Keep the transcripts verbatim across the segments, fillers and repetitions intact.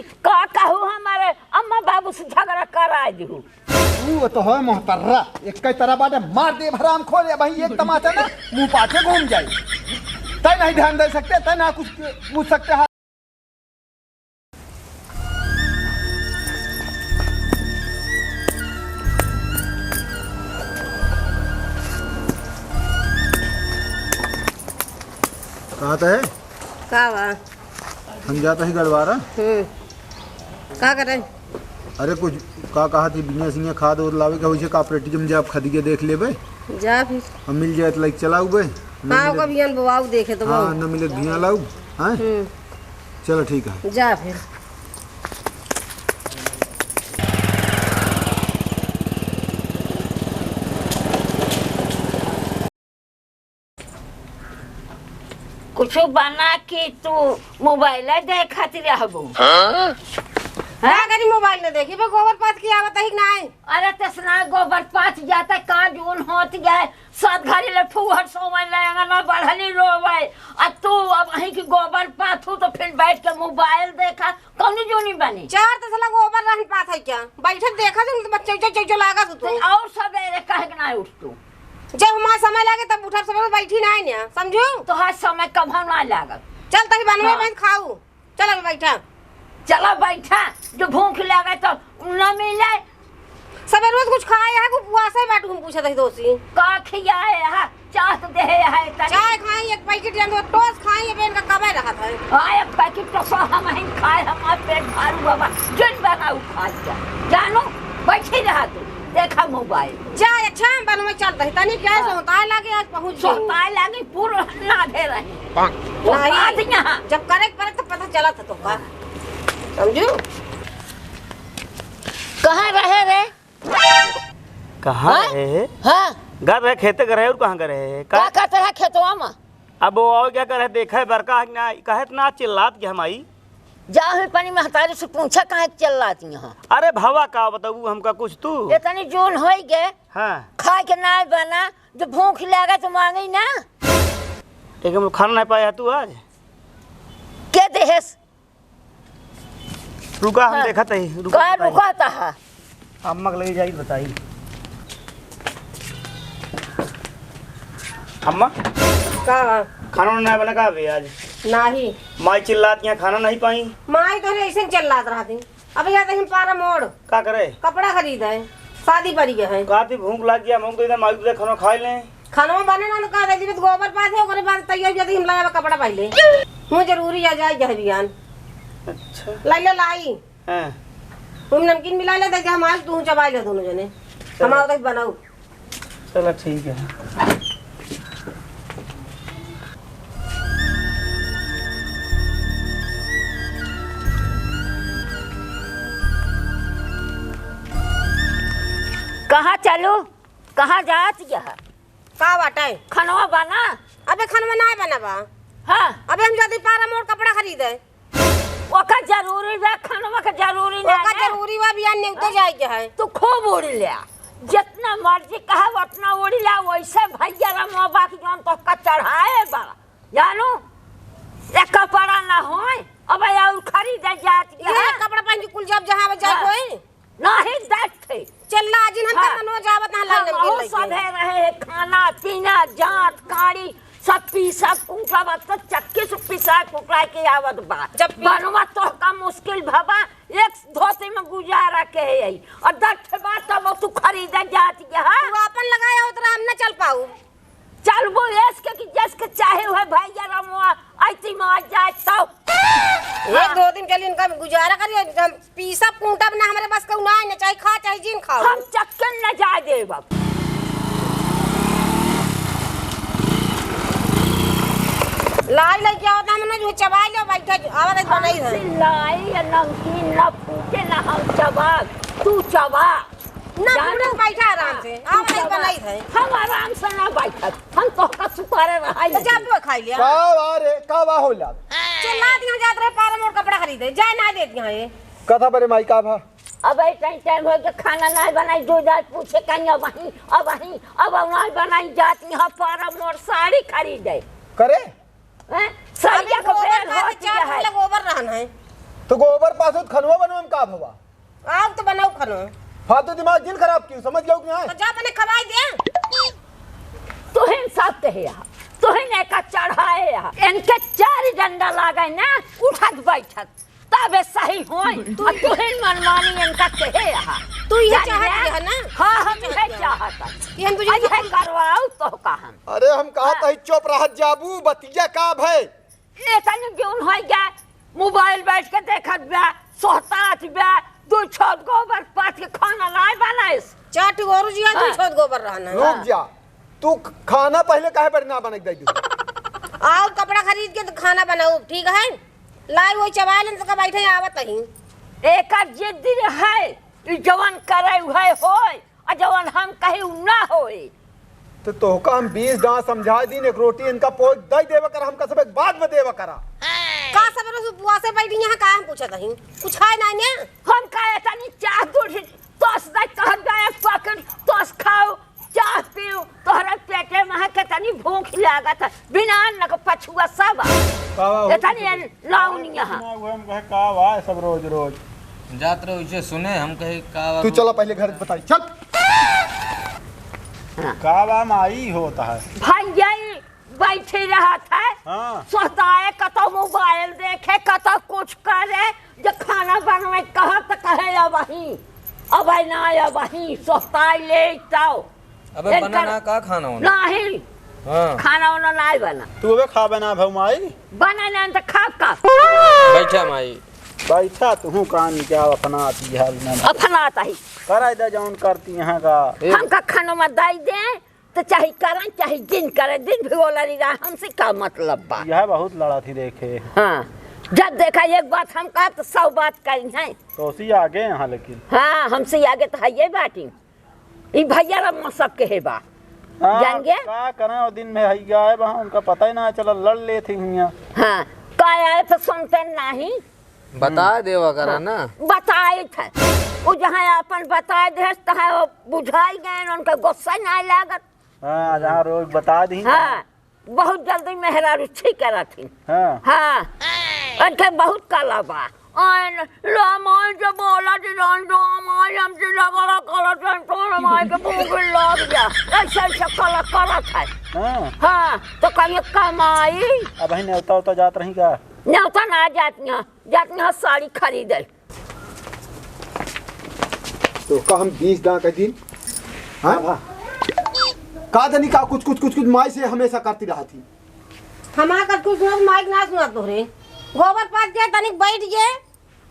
का कहू, हमारे अम्मा बाबू से झगड़ा कराइ दिहू। तू तो है मोहतर्रा, एक कई तरह बाटे मार दे हराम खोर, भाई एक तमाचा ना मुँह पाछे घूम जाई। तै नहीं ध्यान दे सकते, तै ना कुछ पूछ सकते हैं। कहा तो है? का बा? हम जाता ही गड़वारा। हम्म। का करे? अरे कुछ का कहा थी, बिना सिंह खाद और लावे के, वैसे cooperative में जाब, खदी के देख लेबे। जा फिर। हम मिल जाए तो लाइक चलाऊ बे। न हाँ, मिले ओकर बियान बोआऊ देखे तो हाँ, बहु। न मिले तो भिया लाऊ। हाँ? हम्म। चलो ठीक है। जा फिर। कुछ बना कि तू मोबाइल देखत रहबू। हाँ? का करी मोबाइल न देखी, बे गोबर पाथ की आवत है कि नाई? अरे तसना गोबर पाथ जाता का जून होत जाए, सात घड़ी ले फुहर सोवन ले अंगना बढ़ली रोवे। आ तू अब अहीं की गोबर पाथू तो फिर बैठ के मोबाइल देखा, कौन जूनी बनी? चार तसला गोबर रहन पाथ है क्या? बैठे देखा तुम तो बच्चे चौ चौ लागत हो तो तू। और सवेरे कहे के ना उठ तू। जब हमारा समय लागे तब उठब, समय बैठी ना है ना, समझू? तोहार समय कभो ना लागत। चल तही बनवे हाँ। बहन खाऊ। चल अभी बैठा। चला बैठा, जो भूख लागे तो न मिले। सबे रोज कुछ खाए है, को उपवास है बाटू हम पूछत है दोषी। का खियाए है? चाह तो दे है तनी। चाय खाई एक पैकेट, जान दो टोस खाई, ये बेन का कबे रहत है। हाँ, एक पैकेट टोस हम ही खाए, हमार पेट भारू बाबा, जिन बनाऊ खा जा। जानो, बैठी रहा तू, देखा मोबाइल। जा, अच्छा, हम बनवे चल रही, तनी क्या हाँ। सोताए लागे, आज पहुँच गई। सोताए लागे, पूरा ना दे रही। नहीं, आज यहाँ। जब करे के पड़े तो पता चला था तो का। समझू? कहाँ रहे रे? कहाँ हाँ? रहे? हाँ। घर रहे, खेते घर रहे, और कहाँ घर रहे? का का करत रहा खेतवा में? अब वो आओ क्या करे, देखा है बरका है कि ना, कहे तो ना चिल्लात के हम आई। जा हुई पानी महतारी से पूछा काहे चिल्लात यहाँ? अरे भवा का बताऊ हमका कुछ तू? इतनी जून होई गए, हाँ। खाए के ना बना, जो भूख लगे तो मांगे ना। एक हम खाना नहीं पाया तू आज? के देहेस? रुका, हम हाँ। देखत हई, रुका, का बताई। रुका ता हा? अम्मा के लगे जाई, बताई। अम्मा, का? खाना उना ना बना का अभी आज? नाही। माई चिल्लात यहाँ खाना नहीं पाई। माई तो ऐसे ही चिल्लात रहती। अब यहाँ तो हम पारा मोड़ का करे? कपड़ा खरीदे, शादी पड़ी है। का थी भूख लाग गया, हम दे दे, माई दे खाना खा ले। खानवा बने ना तो का दे, जब गोबर पाथे, ओकरे बाद तैयार जदी हम लाया कपड़ा पहले। मुझे जरूरी है, जाए जाए बियान। अच्छा। लाई ले लाई। हाँ। तुम नमकीन मिला ले, दे दे, हम आज तू चबाई ले दोनों जने। चलो। हम आओ तक बनाऊ। चलो ठीक है। कहाँ चलू? कहाँ जात यह? का बाटे? खनवा बना? अबे खनवा ना बना बा। हाँ। अबे हम जाती पारा मोड़ कपड़ा खरीदे। ओका जरूरी बा, खनवा के जरूरी ना ओका ना। जरूरी बा, बियान नेवते हाँ। जाए के है। तू खूब उड़ी ले। जितना मर्जी कहा उतना उड़ी ले, वैसे भैया राम बाबा की जौन तोहका चढ़ाए बा। जानू? ये कपड़ा ना होए, अब और खरीदे जात ये है। कपड़ा पहन के कुल जब जहाँ जाए हाँ। कोई? नाही देखे। चल ना, जिन हम हाँ। तमनो जावत ना हाँ, लाइन में बहुत गिर लगे। सधे रहे है, खाना, पीना, जात, काड़ी, सब पीसा कूटा बा, तो चक्की से पीसा कुटला के आवत बा। जब पी- बनवा तोहका मुश्किल भवा, एक धोती में गुजारा के है यही। और दस ठे बात तब तू खरीदे जात के, हाँ? तू आपन लगाया हो तो हम ना चल पाऊ। चलबो एस के कि जस के चाहे होए भैया रमुआ, ऐती में आ जाए तो। एक हाँ। दो दिन के लिए इनका गुजारा करिए, हम पीसब कूटब ना, हमरे बस के ना, ना चाहे खा चाहे जिन खाओ। हम चक्कन न जाए देब अब। लाई लाई क्या होता है, मैंने जो चबाई लो, बैठा जो, आवा देख बनाई है। लाई या नमकीन ना फूटे ना हम चबाब, तू चबा। ना, जानो? पूरा बैठा आराम से। हाँ, आवा तू नहीं चबा। बनाई है। हम आराम से ना बैठब। हम तोहका सुपारे रहाई तो जा नहीं। बुआ खाई लिया। का बा रे, का बा होला? चल, ना दिया जात रहे, पारा मोड़ कपड़ा खरीदे। जाए ना देत यहाँ ये। कथा बरे माई का भा? अब ऐसा ही टाइम हो गया, खाना ना बनाई, जो जाए पूछे कहीं अब वहीं, अब वहीं, अब ना बनाई जात यहाँ पारा मोड़ साड़ी खरीदे। करे? हैं? साड़िया अभी को गोबर ब्रांड का होती चार है। किलो गोबर रहन है। तो गोबर पाथो त खनवा बनवा में का भवा? आउ तो बनाउ खनो। फालतू दिमाग जिन खराब कियो, समझ गयो कि नाहीं? तो जा अपने खवाई दे। तुहिन सब कहे हा, तुहिन एका चढ़ाए हा। इनके चार डंडा लागे ना, उठत बैठत, तबे सही होई। तू आ तुहिन मनमानी इनका कहे हा। तू ये जान चाहत ले? है ना? हाँ, हम ये चाहत है। चाहत है। ये हम तुझे अइहे करवाउ तो का हम। अरे हम कहा हाँ। तही चुप रहत जाबू, बतिया का भय? एतनी जौन होइ गया, मोबाइल बैठ के देखत बा, सोहतात बा, दू छोट गोबर पाथ के खाना नाय बनाइस। चार ठो गोरू जिया, दू हाँ। छोट गोबर रहना। रुक जा, तू ख-, खाना पहिले काहे पर ना बने के दे दू? आउ कपड़ा खरीद के तो खाना बनाउ, ठीक है? लाई वही चबाइलन तक बैठे आवत ही। एकर जिद है, ई जवन करे उहे होय, आ जवन हम कही उ ना होए। तो तोहका हम बीस दांत समझाए दीन, एक रोटी इनका पोज दई देवा करा, हमका सब एक बाद में देवा करा। का सब रोज उपवासे बैठी यहाँ, का हम पूछत हई? कुछ है ना ने? हम का एतनी चाह दूध तोस दई कहत बा, एक पैकेट तोस खाओ, चाह पीओ, तोहरे पेटे में है केतनी भूख लागत है, बिना अन्न के पछुआ सब। का बा, एतनी लाउनी यहाँ। ना, उहे हम कहे, का बा सब रोज रोज? जात रहे उसे सुने, हम कहे, का बा? तू चला पहिले घर बताई, चल। हाँ। का बा माई होत है? भाई यही बैठे रहत है। हाँ। सोहताए कतौ मोबाइल देखे, कतौ कुछ करे, जे खाना बनवे कहत त कहे अबही, अबही ना अबही, सोहताए ले तौ। अबे बना इनकर ना का खाना होना? नहीं। हाँ। खाना होना नहीं बना। तू अबे खाबे ना भौ माई? बना ना त खाब का? बैठा माई। बैठा तू कान क्या अपना आती है ना। अपना आता ही। कराई दे जौन करती यहाँ का। ए। हमका खाना में दाई दे, तो चाहे करन, चाहे जिन करे, दिन भी बोला रही रहा, हमसे का मतलब बा? यह बहुत लड़ा थी देखे। हाँ, जब देखा एक बात हम कहा तो सौ बात कही है। तो उसी आगे यहाँ लेकिन। हाँ, हमसे आगे तो है ये बाटी। ई भैया राम मसक के है बा। हाँ, जान गया? का करें, वो दिन में है आए बा, उनका पता ही ना चला, लड़ ले थी हुइया। हाँ, का आए तो सुनते नहीं। बता देवा करा ना। बताइत है। उ जहाँ आपन बताइ देहस, तहाँ वो बुझाइ गए, उनका गुस्सा नाहीं लागत। हाँ, जहाँ रोज बता दी। हाँ, बहुत जल्दी मेहरारू छी करत ही। हाँ। हाँ, उनके बहुत कला बा। आइन रामायण से बोला जी, राम रामायण हमसे झगड़ा करत हैं, तो रामायण के मुंह में लग जा। ऐसे, ऐसे कला करत है। हाँ। हाँ, तो कहिए कमाई। अबहीं नेवता उता जात रही का? नेवता ना जात यहाँ। जात यहाँ साड़ी खरीदे। तो का हम बीस दांत का दिन? हाँ? हाँ। का जानी का कुछ, कुछ, कुछ, कुछ माई से हमेशा करती रहती। हमार का कुछ सुनत, माई के ना सुनत तोहरे। गोबर पाथ के तनिक बैठ जे,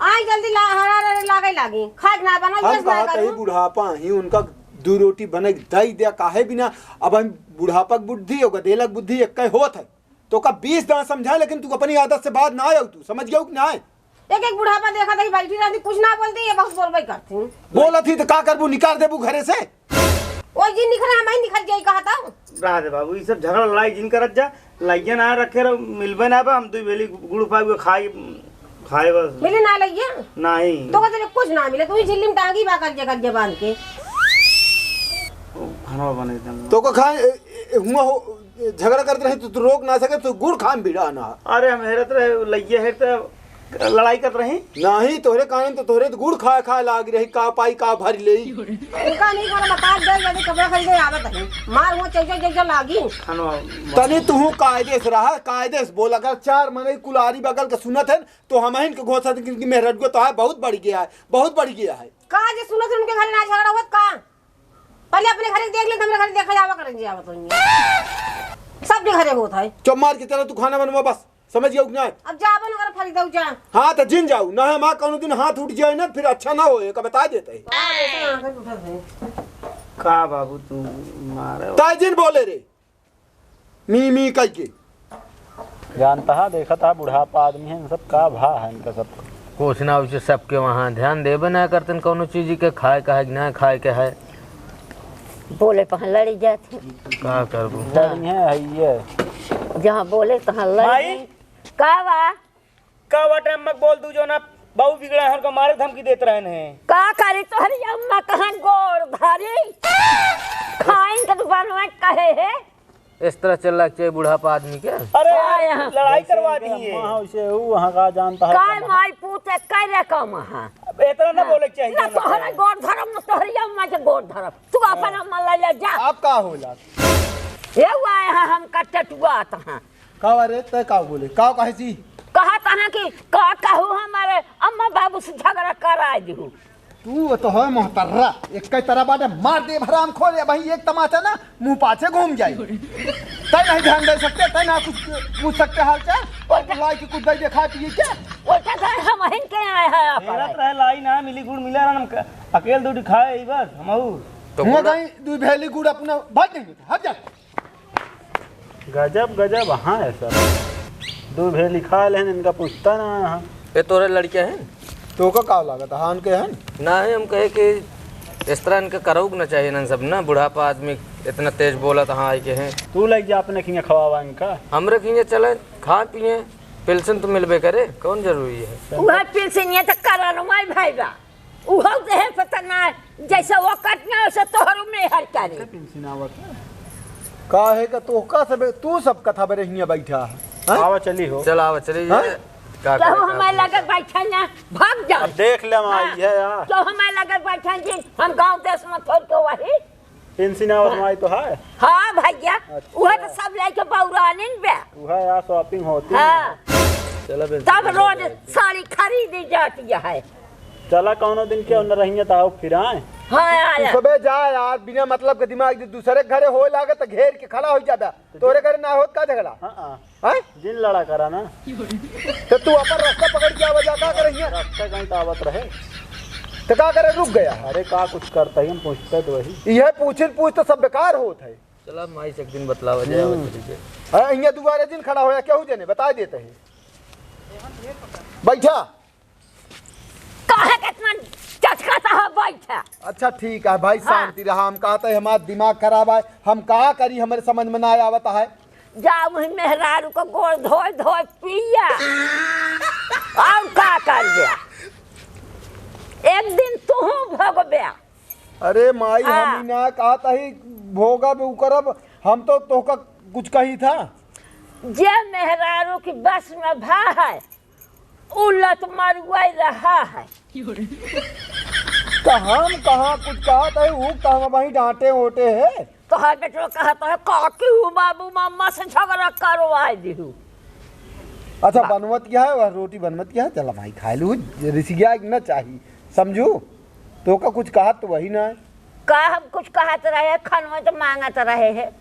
आई जल्दी ला, हरा रे लागे लागी। खाए के ना बनल, हम यस ना कहा तही करू। बुढ़ापा ही उनका दू रोटी बने के दई दे, काहे बिना? अब हम बुढ़ापा के बुद्धि, ओकर देलक बुद्धि एक होत है। तो का बीस दांत समझाए, लेकिन तू अपनी आदत से बाहर ना आयो, तू समझ गयो कि ना? एक एक बुढ़ापा देखा था कि बैठी रहती, कुछ ना बोलती, ये बहुत बोलबे करती। बोलत ही तो का करबू, निकाल देबू घरे से? ओई जी निकले, हम ही निकल जाई कहा था। रह दे बाबू, ई सब झगड़ा लड़ाई जिन करत जा, लइया ना रखे रहो, मिलबे ना बा, हम दुई बेली गुड़ पाए हुए खाई, खाए बस। मिले ना लइया? नहीं। तो कहते कुछ ना मिले, तू ही झिल्ली में टांगी बा कर जगह जबान के। ओ, खाना बने एकदम। तो को खाए, ए, ए, हुआ हो, झगड़ा करत रही, तू, तू रोक ना सके, तू गुड़ खान भिड़ा ना। अरे, हम हेरत रहे, लइया हेरत, लड़ाई करत रही। नहीं, तोहरे कारण तो तोहरे तो गुड़ खाए, खाए लाग रही, का पाई, का भर लेई। इनका नहीं कोनो बता दे, यदि कपड़ा खरीदे आवत है, मार वो चैचा, चैचा लागी। खानो तनी तू कायदे से रहा, कायदे से बोल। अगर चार मनई कुलारी बगल के सुनत है, तो हम इनके घोषणा की मेहरटगो तो है, बहुत बढ़ गया है, बहुत बढ़ गया है। का जे सुनत है, उनके घर ना झगड़ा होत का? पहले अपने घरे देख ले, तो हमरे घरे देखा जावा करन जी आवत होइए। सबके घरे होत है। चुप मार के चला, तू खाना बनवा बस, समझ गया कि ना? अब जाबो न कर फरीदऊ जा। हाँ, तो जिन जाऊ ना, हम कौनो दिन हाथ उठ जाए ना, फिर अच्छा ना होए, का बता देते हैं। हाँ, ऐसे ना हाथ उठत है। का बाबू तू मारे? ताई जिन बोले रे, मी मी कह के। जानता है, देखा था, बुढ़ापा आदमी है, इन सब का भा है इनका सब। कुछ ना, उसे सबके वहाँ ध्यान देबे ना करतन कौनो चीज के, खाए का है कि ना खाए के है। बोले पहन लड़ी जात है। का करबू? लड़ी है, है ये। जहाँ बोले तहाँ लड़ी भाई। जाए। का बा? का बाटे अम्मा के बोल दू जो ना, बाबू बिगड़ा है, उनका मारे धमकी देत रहन है। का करी तोहरी अम्मा कहाँ गोड़ धरी? खाइन के दुकान में कहे है। इस तरह चलना चाहिए बुढ़ापा आदमी के। अरे, का यहाँ? लड़ाई जैसे करवा इनके दी है। अम्मा है, वैसे वो वहाँ का जानता है का कम है। माई पूत एक कै रकम है। अब इतना ना हाँ। बोले के चाहिए ना ना। तोहरे गोड़ धरब, ना तोहरी अम्मा के गोड़ धरब। तू हाँ। अपन अम्मा ले ले जा। आप का होला? ये हुआ है, हम का टटुआत हैं। का रे, तै का बोले? का कहे सी? कहत हैं कि का कहू, हमारे अम्मा बाबू से झगड़ा कराए दिहू। तू तो है मोहतर्रा, एक कई तरह बाटे मार दे हराम खोर, या भाई एक तमाचा ना मुँह पाछे घूम जाई। तै नहीं ध्यान दे सकते, तै ना कुछ पूछ सकते हाल चाल, और लाई के कुछ दे दे खाए पिए क्या? उल्टा घर हम हिन के आए हैं आप हेरत रहे लाई ना मिली गुड़ मिला ना, हम क-, अकेल दूध खाए ही बस, हम आऊ। तो हुआ गुड़ कहीं दू भेली गुड़ अपना भाग नहीं देते, हट जा। गजब, गजब, हाँ है सर। दू भेली खा लेहन, इनका पूछता ना है। ये तोरे लड़के हैं? तो का, का लागत है, हाँ, उनके हैं? ना है, हम कहे कि इस तरह इनका करौक ना चाहिए ना सब ना, बुढ़ापा आदमी इतना तेज बोलत हाँ, आई के हैं। तू लग जा अपने खिंगे खवावा इनका। हमरे खिंगे चले, खा पिए, पेंशन तो मिलबे करे, कौन जरूरी है? वह पेंशन ये तो करनवा भाई बा। उहो देहे पता ना, जैसे वो कटना, वैसे तोहरो मेहर करे। का पेंशन आवत है? का है का तोहका सब, तू सब कथा बरे हियाँ बैठा है? हैं? आवा चली हो। चल आवा चली हाँ? ये। का तो करे, का हमारे करे? लगे बैठा ना, भाग जाओ। अब देख ले, हम हाँ। आई है यार। तो हमारे लगे बैठा जी, हम गाँव देश में थोड़ के वही। पेंशन आवत हाँ। माई तो है? हाँ भैया, अच्छा। उहे तो सब लेके बौरानिन बे। उहे यार shopping होती हाँ। है। चला बे, तब चला रोज बे। साड़ी खरीदी जाती है। चला कौनो दिन के उन्हें रहिए तो आओ फिर आए। हाँ, आया। तू सबे जा यार, बिना मतलब के दिमाग, जो दूसरे के घरे होए लागे तो घेर के खड़ा हो जाबे। तोरे घरे ना होत का झगड़ा? हाँ, हाँ। हैं? जिन लड़ा करा ना। तो तू अपन रास्ता पकड़ के आवा जा, का करे हियाँ? रास्ता कहीं तो आवत रहे। तो का करे, रुक गया? अरे का कुछ करता ही, हम पूछते तो वही। यह पूछिन पूछ तो सब बेकार होत है। चला माई से एक दिन बतलावा जाए, हम्म। बतली के। हाँ, हियाँ दुआरे जिन खड़ा होया, केहू जने बता देते हैं। बैठा। काहे के इतना चचका सा है, बैठा। अच्छा ठीक है भाई, हाँ। शांति रहा। हम कहते हैं हमारा दिमाग खराब है, हम का करी, हमारे समझ में ना आवत है। जा वही मेहरारू को गोड़ धोए धोए पिया। और का कर दे? एक दिन तू भोगबे। अरे माई, हाँ। हम ही ना कहत ही भोगब उ करब, हम तो तोहका कुछ कही था। जे मेहरारू की बस में भा है, उ लत मरुआई रहा है। तो हम कहाँ कुछ कहत है, उ तो हम वहीं डांटे ओटे है। तोहार बेटवा कहत है, काकी हूँ बाबू मम्मा से झगड़ा करवाए दिहू। अच्छा, बा- बनवत क्या है? वह रोटी बनवत क्या है? चला भाई, खाए लू, रिसिया ना चाही, समझू? तोका कुछ कहत तो वही ना है। का हम कुछ कहत रहे, खनवा तो मांगत रहे है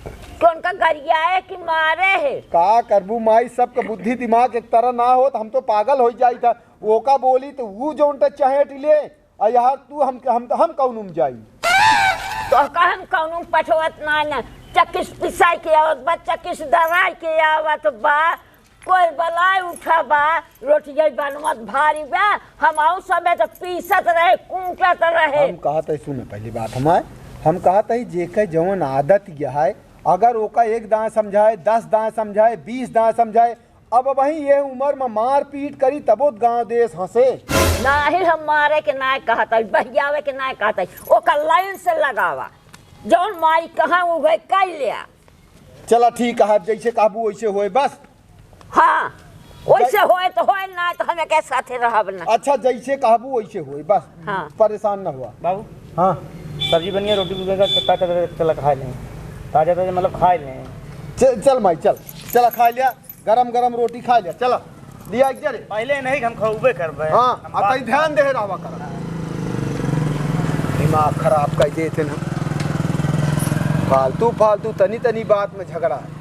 कि उनका गरियाए कि मारे है। का करबू माई, सबके बुद्धि दिमाग एक तरह ना होत, हम तो पागल हो जाई था। ओका बोली तो वो जौन टा चहेट ले, आ यार तू हम, हम, हम कौन उम जाई? तो का हम कौन उम पठवत ना न, चक्कीस पिसाई के आवत बा, चक्कीस दराई के आवत बा, कोई बलाय उठा बा, रोटिया बनवत भारी बा, हम आऊ सबे तो पीसत रहे, कूटत रहे। हम कहत है, सुने पहली बात हमार, हम कहत है जेके जवन आदत यह है, अगर ओका एक दाएं समझाए, दस दाएं समझाए, बीस दाएं समझाए, अब वही ये उम्र में मारपीट करी तबो गाँव देश हंसे। नाही हम मारे के नाय कहत है, बहियावे के नाय कहत है, ओका लाइन से लगावा, जौन माई कहा उहे कई लिया। चला ठीक है, जैसे कहबू वैसे होए बस। हाँ, वैसे जै- होए तो होए, ना तो हम एक साथे रहब ना। अच्छा, जैसे कहबू वैसे होए बस। हाँ। परेशान ना हुआ। बाबू। हाँ। सब्जी बनिया, रोटी भी बनिया, चला, चला, चला खा लें। ताजा ताजा मतलब खा लें। चल, चल माई, चल। चला खा लिया, गरम गरम रोटी खा लिया, चला। लिया एक जरे। पहले नहीं, हम खौबे करबे। हाँ, हम आ बात तई ध्यान दे रहवा कर। दिमाग खराब कर देते ना। फालतू, फालतू, तनी, तनी बात में झगड़ा है।